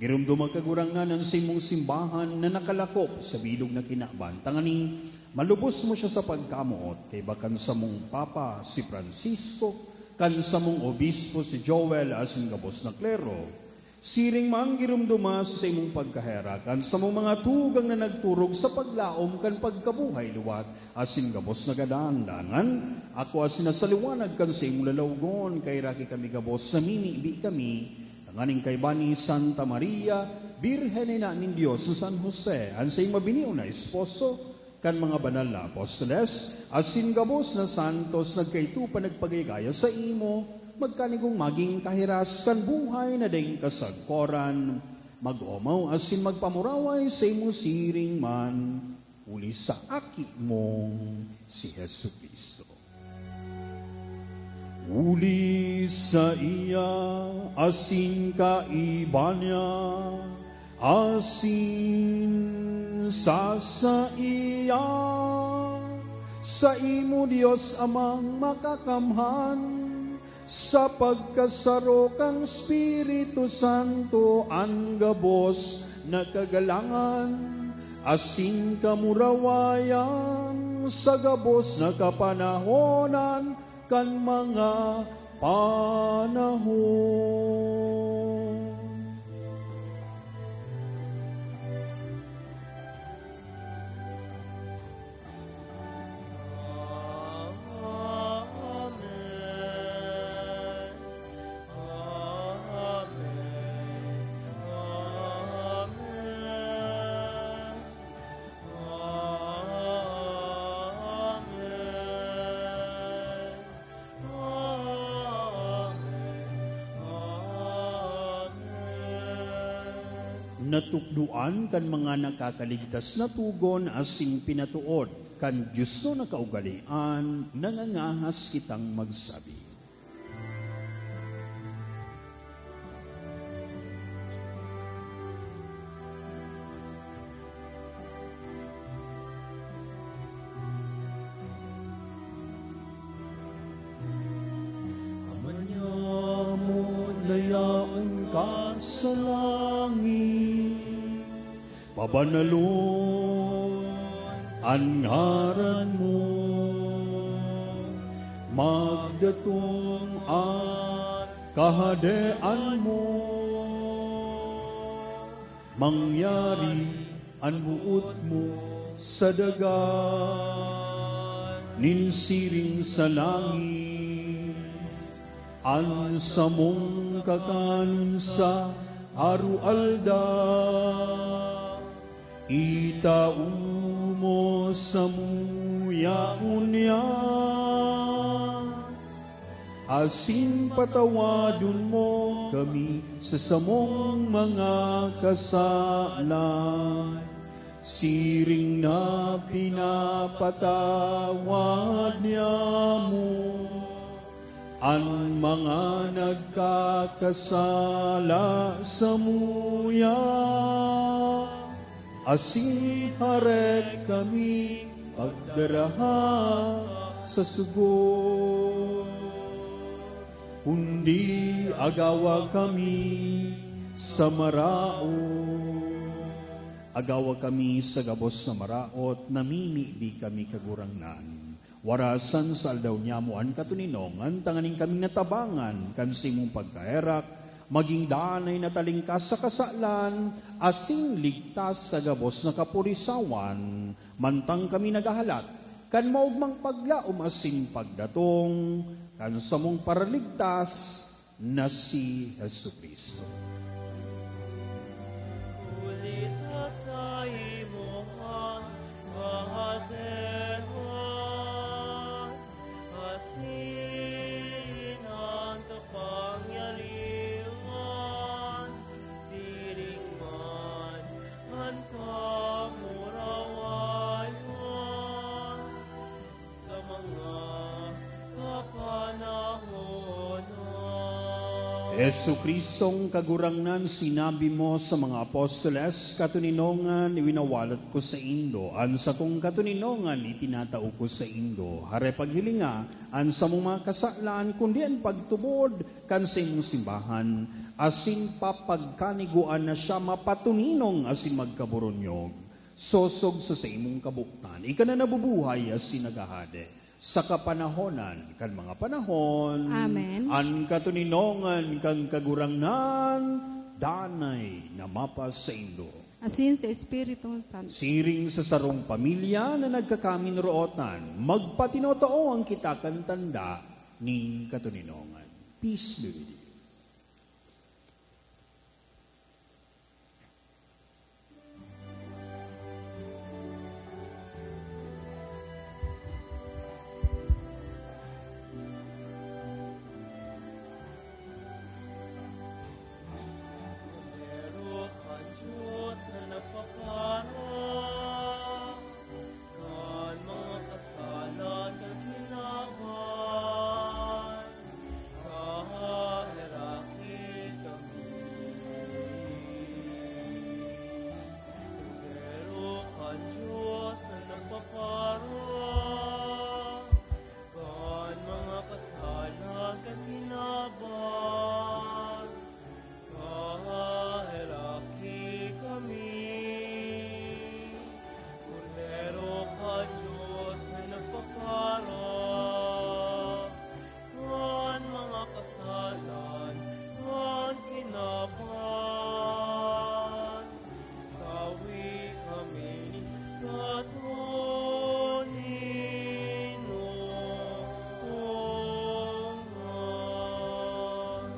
Giromdoma, Kagurangnan, an saimong simbahan na nakalakop sa bilog na kinaban, tangani malubos mo siya sa pagkamoot, kaiba kan samong Papa, si Francisco, kan samong Obispo, si Joel, asin gabos na klero. Siring man giromdoma sa saimong pagkaherak an samong mga tugang na nagturog sa paglaom kan pagkabuhay liwat asin gabos na gadan. Dangan, ako asin sa liwanag kan saimong lalawgon, kaheraki kami gabos, namimibi kami tanganing kaiba ni Santa Maria, Birhen na ina nin Dios, San Jose, an saimong mabinion na esposo, kan mga banal na apostoles, asin gabos na santos nagkaito pa nagpagayagaya saimo, magkanigong magin kahiras kan buhay na daing kasagkoran, mag-omaw asin magpamuraway saimo siring man, huli sa Aki mong si Jesu-Cristo. Huli saiya asin kaiba niya, asin sa saiya, saimo, Dios Amang makakamhan, sa pagkasaro kan Espiritu Santo, an gabos na kagalangan asin kamurawayan sa gabos na kapanahonan kan mga panahon. Natukdoan kan mga nakakaligtas na togon asin pinatood kan Dios na kaugalean, nangangahas kitang magsabi. Ama niamo na yaon ka sa langit, pabanalon an ngaran mo, magdatong an kahadean mo, mangyari an boot mo sa daga nin siring sa langit. An samong kakan sa aroaldaw, itao mo samuya ngunyan, asin patawadon mo kami sa samong mga kasalan, siring na pinapatawad niamo an mga nagkakasala samuya, asin harek kami pagdaraha sa sugot, kundi agawa kami sa maraot. Agawa kami sa gabos na maraot, namimibi kami, Kagurangnan. Warasan sa aldaw niyamo an katoninongan, tanganing kaming natabangan kan saimong pagkaherak, magin danay na talingkas sa kasalan asin ligtas sa gabos na kapurisawan, mantang kami naghahalat kan maogmang paglaom asin pagdatong kan samong Paraligtas na si Jesu-Cristo. Huli ta sa imo an kahadean, asin an kapangyarihan, siring man an kamurawayan, sa mga kapanahonan. Jesu-Cristong Kagurangnan, sinabi mo sa mga apostoles, "Katoninongan iwinawalat ko saindo, an sakong katoninongan itinatao ko saindo." Hare paghilinga an samong mga kasalan, kundi an pagtubod kan saimong simbahan, asin papagkanigoan na siya mapatoninong asin magkaboronyog, sosog sa saimong kabotan. Ika na nabubuhay asin naghahade sa kapanahonan kan mga panahon. Amen. An katoninongan kan Kagurangnan danay na mapasaindo. Asin sa Espiritu Santo. Siring sa sarong pamilya na nagkakaminrootan, magpatinotoo ang kita kan tanda nin katoninongan. Peace be with you. Kordero kan Dios na nagpapara kan mga kasalan kan kinaban, kaheraki kami. Kordero kan Dios na nagpapara kan mga kasalan kan kinaban, kaheraki kami. Kordero kan Dios na nagpapara kan mga kasalan kan kinaban, tawi kami nin katoninongan.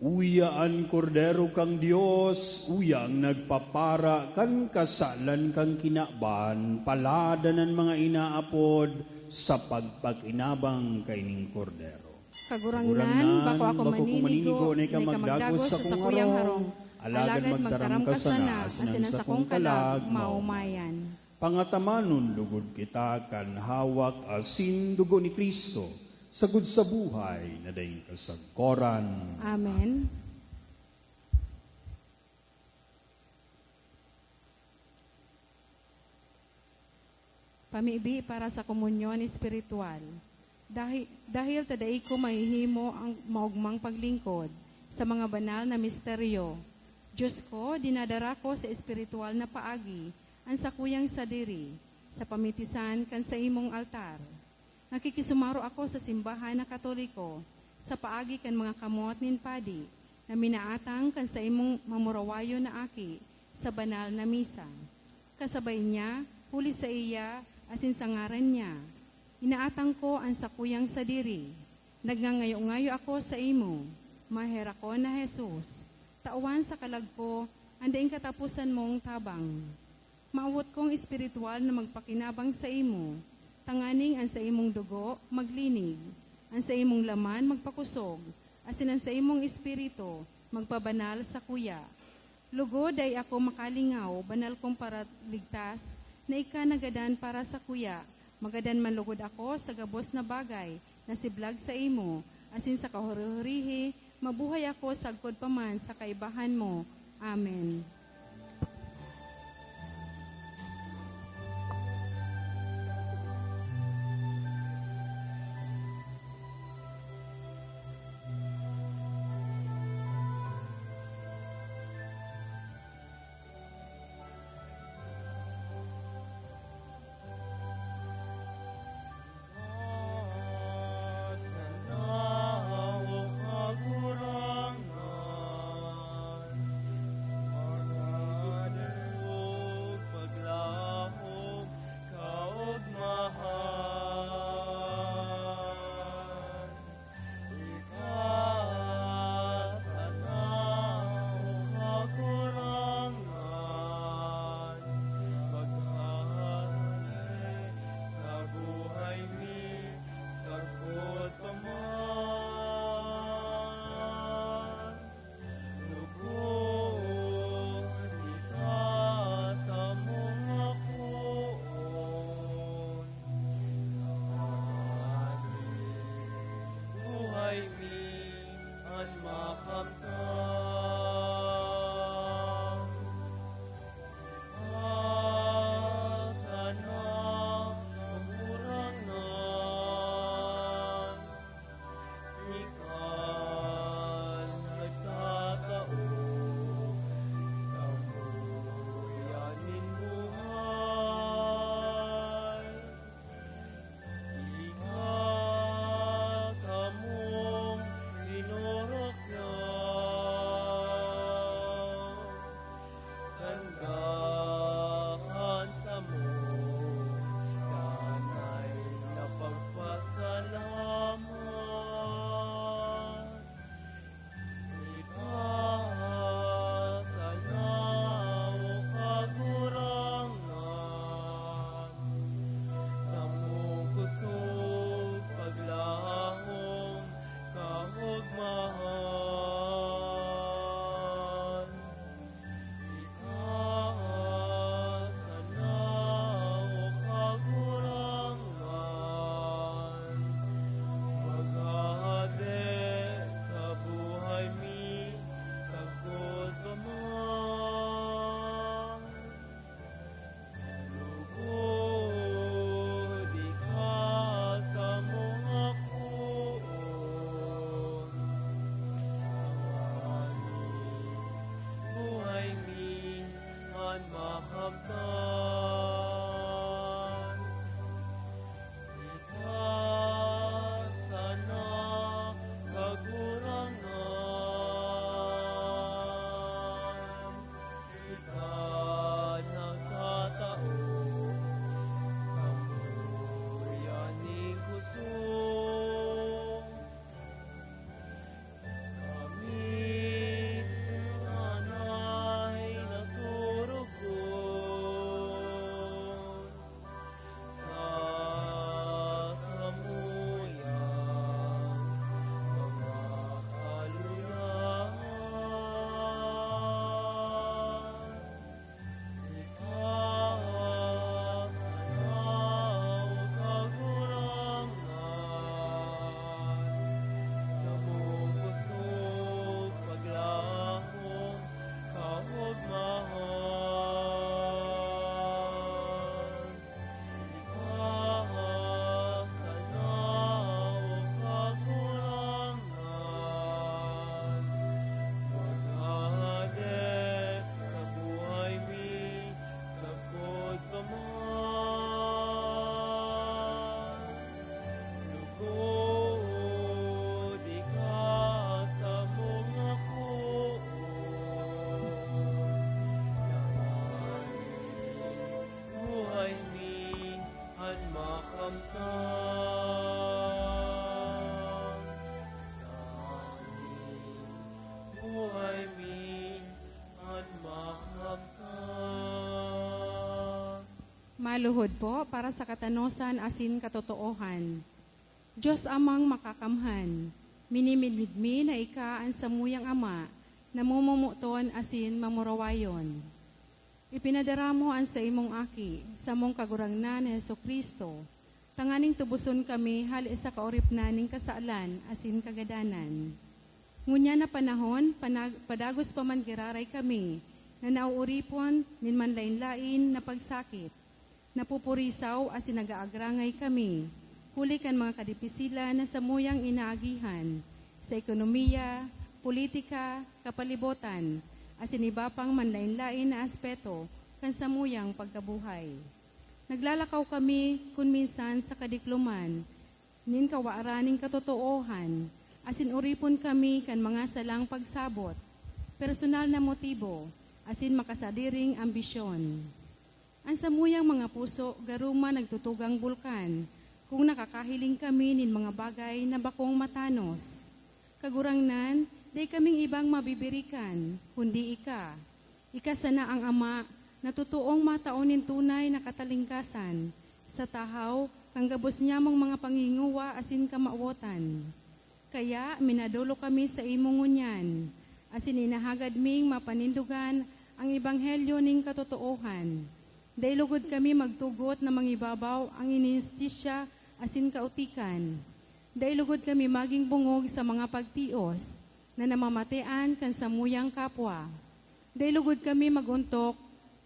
Uya an Kordero kan Dios, uya an nagpapara kan kasalan kan kinaban, palad an mga inaapod sa pagpakinabang kaining Kordero. Kagurangnan, bako ako maninigo na ika magdagos sa sakuyang harong, alagad magtaram ka sana, asin an sakong kalag maomayan. Pangatamanon lugod kita kan hawak asin dugo ni Cristo, sagkod sa buhay na daing kasagkoran. Amen. Pamibi para sa komunyon espiritual. Dahi-, dahil ta dai ko mahihimo ang maogmang paglingkod sa mga banal na misteryo, Diyos ko, dinadara ko sa espiritual na paagi an sakuyang sadiri sa pamitisan kan saimong altar. Nakikisumaro ako sa simbahan na Katoliko sa paagi kan mga kamot nin padi na minaatang kan saimong mamurawayon na aki sa banal na misa. Kasabay niya, huli saiya, asin sa ngaran niya, inaatang ko an sakuyang sadiri. Nagngangayo-ngayo ako saimo, maherakon na Jesus, tawan sa kalag ko an daing kataposan mong tabang. Mawot kong espiritual na magpakinabang saimo, tanganing an saimong dugo maglinig, an saimong laman magpakosog, asin an saimong espiritu magpabanal sakuya. Lugod dai ako makalingaw, banal kong Paraligtas, na ika nagadan para sakuya. Magadan man lugod ako sa gabos na bagay na siblag saimo, asin sa kahuri-hurihi, mabuhay ako sagkod pa man sa kaibahan mo. Amen. Ika sana, Kagurangnan, ika nagkatao, samuya nin kusog. Kami, nanay na sorogon, sa samuyang mga kaluluwaan. Ika sana, O Kagurangnan, samong kusog paglahom kaogmahan. Ika sana, O Kagurangnan, maghahade sa buhay mi sagkod pa man. Lugod ika sa mga poon, tanganing buhay mi an makamtan. Tanganing buhay mi an makamtan. Maluhod po para sa katanosan asin katotoohan. Dios Amang Makakamhan, minimidbid mi na ika an samuyang Ama na momomoton asin mamurawayon. Ipinadara mo an saimong Aki, samong Kagurangnan na Jesu-Cristo, tanganing tuboson kami hale sa kaoripnan nin kasalan asin kagadanan. Ngunyan na panahon, panag-, padagos pa man giraray kami na naooripon nin manlaen-laen na pagsakit. Napupurisaw asin nag-aagrangay kami, huli kan mga kadipisilan na samuyang inaagihan, sa ekonomiya, politika, kapalibotan, asin iba pang manlaen-laen na aspeto kan samuyang pagkabuhay. Naglalakaw kami kun minsan sa kadikloman nin kawaran nin katotoohan, asin oripon kami kan mga salang pagsabot, personal na motibo, asin makasadiring ambisyon. An samuyang mga puso garo man nagtutugang bulkan kun nakakahiling kami nin mga bagay na bakong matanos. Kagurangnan, dai kaming ibang mabibirikan, kundi ika. Ika sana an Ama na totoong matao nin tunay na katalingkasan sa tahaw kan gabos nyamong mga panginguwa asin kamawotan. Kaya minadolok kami saimo ngunyan, asin inahagad ming mapanindogan an ebanghelyo nin katotoohan. Dai lugod kami magtugot na mangibabaw an inhustisya asin kaotikan. Dai lugod kami magin bongog sa mga pagtios na namamatean kan samuyang kapwa. Dai lugod kami mag-ontok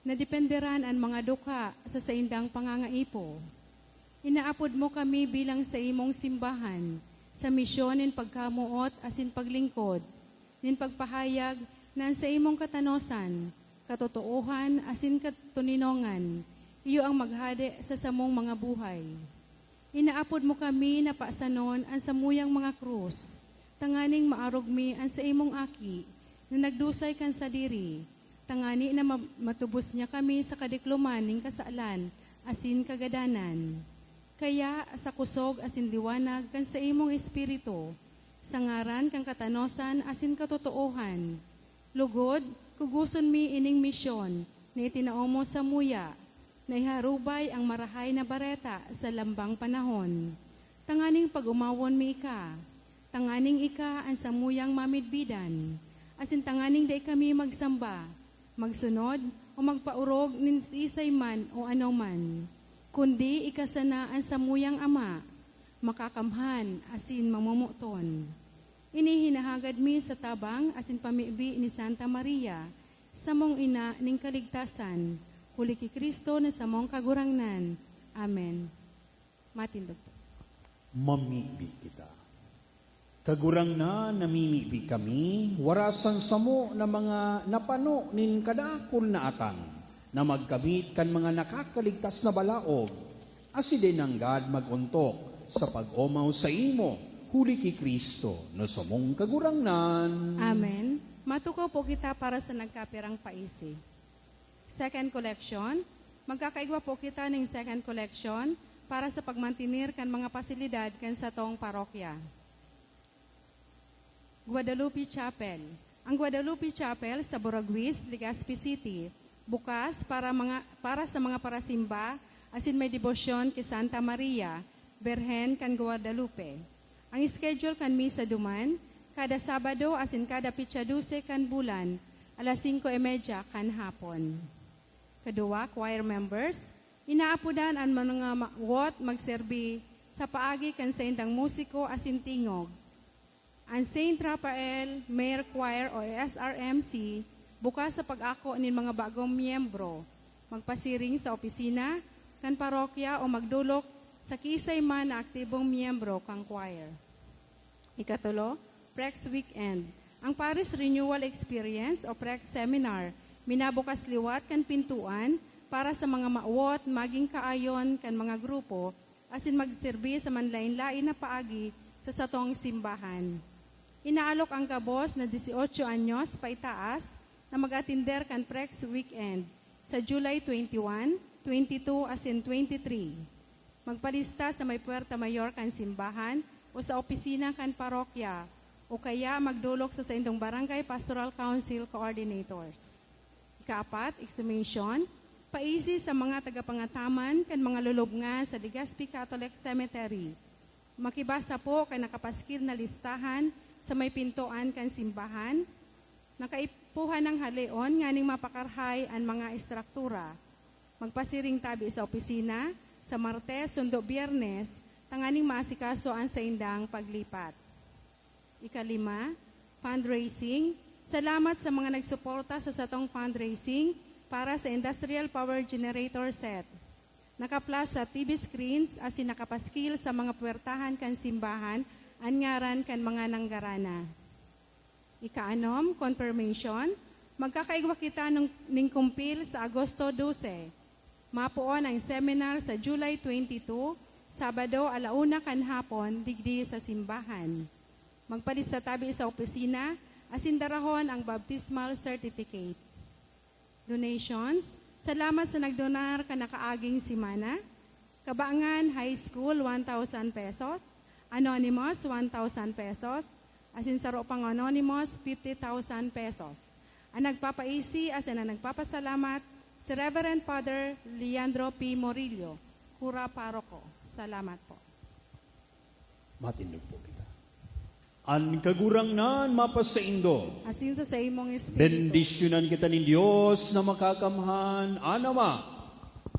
na dependeran an mga dukha sa saindang pangangaipo. Inaapod mo kami bilang saimong simbahan sa misyon nin pagkamoot asin paglingkod, nin pagpahayag na an saimong katanosan, katotoohan asin katoninongan iyo ang maghade sa samong mga buhay. Inaapod mo kami na pasanon an samuyang mga krus, tanganing maarog mi an saimong Aki na nagdusay kan sadiri, tangani na ma-, matubos niya kami sa kadikloman nin kasalan asin kagadanan. Kaya, sa kusog asin liwanag kan saimong Espiritu, sa ngaran kan katanosan asin katotoohan, lugod, kugoson mi ining misyon na itinao mo samuya, na iharubay ang Marahay na Bareta sa lambang panahon, tanganing pag-omawon mi ika, tanganing ika an samuyang mamidbidan, asin tanganing dai kami magsamba, magsunod, o magpaorog nin siisay man o anoman, kundi ika sana an samuyang Ama, makakamhan asin mamomoton. Ini hinahagad mi sa tabang asin pamibi ni Santa Maria, samong ina nin kaligtasan, huli ki Cristo na samong Kagurangnan. Amen. Matindog po. Mamibi kita. Kagurangnan, namimibi kami, warasan samo na mga napano nin kadakul na atang, na magkamit kan mga nakakaligtas na balaog, asin dai nanggad mag-ontok sa pag-omaw saimo, huli ki Cristo na samong Kagurangnan. Amen. Matukaw po kita para sa nagkapirang paisi. Second collection. Magkakaigwa po kita ning second collection para sa pagmantener kan mga pasilidad kan satong parokya. Guadalupe Chapel. Ang Guadalupe Chapel sa Boraguis, Legazpi City, bukas para mga, para sa mga parasimba asin may debosyon ki Santa Maria, Birhen kan Guadalupe. Ang schedule kan misa duman, kada Sabado asin kada petsa dose kan bulan, alas singko y media kan hapon. Kaduwa, choir members, inaapodan an mga mawot magserbi sa paagi kan saindang musiko asin tingog. An Saint Raphael Mare Choir o S R M C bukas sa pag-ako nin mga bagong miyembro, magpasiring sa opisina kan parokya o magdolok sa kiisay man na aktibong miyembro kan choir. Ikatulo, Prex Weekend. Ang Parish Renewal Experience o Prex Seminar minabukas liwat kan pintoan para sa mga mawot magin kaayon kan mga grupo asin magserbi sa manlaen-laen na paagi sa satong simbahan. Inaalok ang gabos na dieciocho anyos paitaas na mag-atender kan Prex Weekend sa July twenty-one, twenty-two asin twenty-three. Magpalista sa may puwerta mayor kan simbahan o sa opisina kan parokya, o kaya magdolok sa saindong Barangay Pastoral Council Coordinators. Ikaapat, exhumation, paisi sa mga tagapangataman kan mga lulubngan sa Legazpi Catholic Cemetery. Makibasa po kan nakapaskil na listahan sa may pintoan kan simbahan. Nakaipuhan ng haleon nganing mapakarahay an mga estruktura. Magpasiring tabi sa opisina sa Martes sundo Biyernes tanganing maasikaso an saindang paglipat. Ikalima, fundraising. Salamat sa mga nagsuporta sa satong fundraising para sa industrial power generator set. Naka-flash sa T V screens asin nakapaskil sa mga puwertahan kan simbahan an ngaran kan mga nanggarana. Ikaanom, confirmation. Magkakaigwa kita ning, ning kumpil sa Agosto dose. Mapoon ang seminar sa July twenty-two, Sabado, ala una kan hapon, digdi sa simbahan. Magpalista tabi sa opisina asin darahon ang baptismal certificate. Donations. Salamat sa nagdonar kan nakaaging semana. Kabangan High School, one thousand pesos. Anonymous, one thousand pesos. Asin saro pang anonymous, fifty thousand pesos. Ang nagpapaisi asin ang nagpapasalamat, si Reverend Father Leandro P. Morillo, Kura Paroko. Salamat po. Matindog po kita. An Kagurangnan mapasaindo. Asin sa saimong espiritu. Bendisyonan kita nin Dios na makakamhan, an Ama,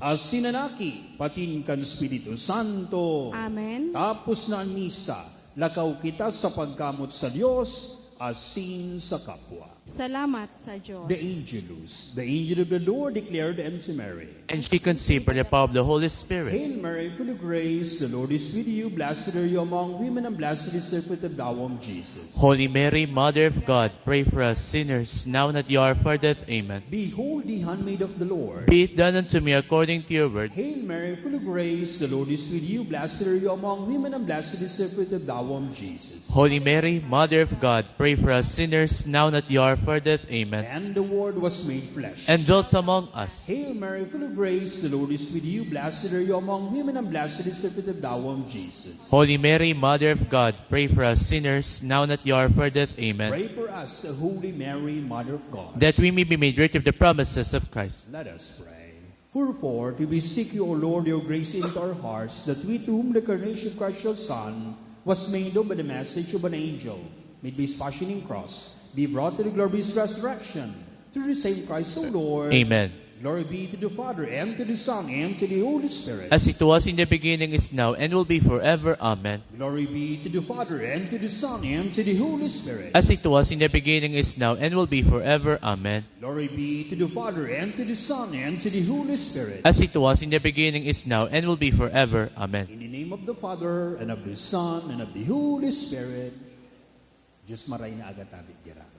asin an Aki, patin kan Espiritu Santo. Amen. Tapos na an misa, lakaw kita sa pagkamot sa Dios asin sa kapwa. Salamat sa Dios. The Angelus. The angel of the Lord declared unto Mary. And she conceived by the power of the Holy Spirit. Hail Mary, full of grace, the Lord is with you. Blessed are you among women, and blessed is the fruit of thy womb, Jesus. Holy Mary, Mother of God, pray for us sinners, now and at the hour of our death. Amen. Behold the handmaid of the Lord. Be it done unto me according to your word. Hail Mary, full of grace, the Lord is with you. Blessed are you among women, and blessed is the fruit of thy womb, Jesus. Holy Mary, Mother of God, pray for us sinners, now and at the hour of our death. Amen. And the Word was made flesh. And dwelt among us. Hail Mary, full of grace, the Lord is with you. Blessed are you among women, and blessed is the fruit of thy womb, Jesus. Holy Mary, Mother of God, pray for us sinners, now and at the hour of our death. Amen. Pray for us, O Holy Mary, Mother of God. That we may be made worthy of the promises of Christ. Let us pray. Wherefore, we beseech you, O Lord, your grace into our hearts, that we, to whom the incarnation of Christ your Son was made known by the message of an angel, made by his passion and cross, be brought to the glorious resurrection through the same Christ, O Lord. Amen. Glory be to the Father, and to the Son, and to the Holy Spirit. As it was in the beginning, is now, and will be forever. Amen. Glory be to the Father, and to the Son, and to the Holy Spirit. As it was in the beginning, is now, and will be forever. Amen. Glory be to the Father, and to the Son, and to the Holy Spirit. As it was in the beginning, is now, and will be forever. Amen. In the name of the Father, and of the Son, and of the Holy Spirit. Diyos maray na aga tabi, giraray.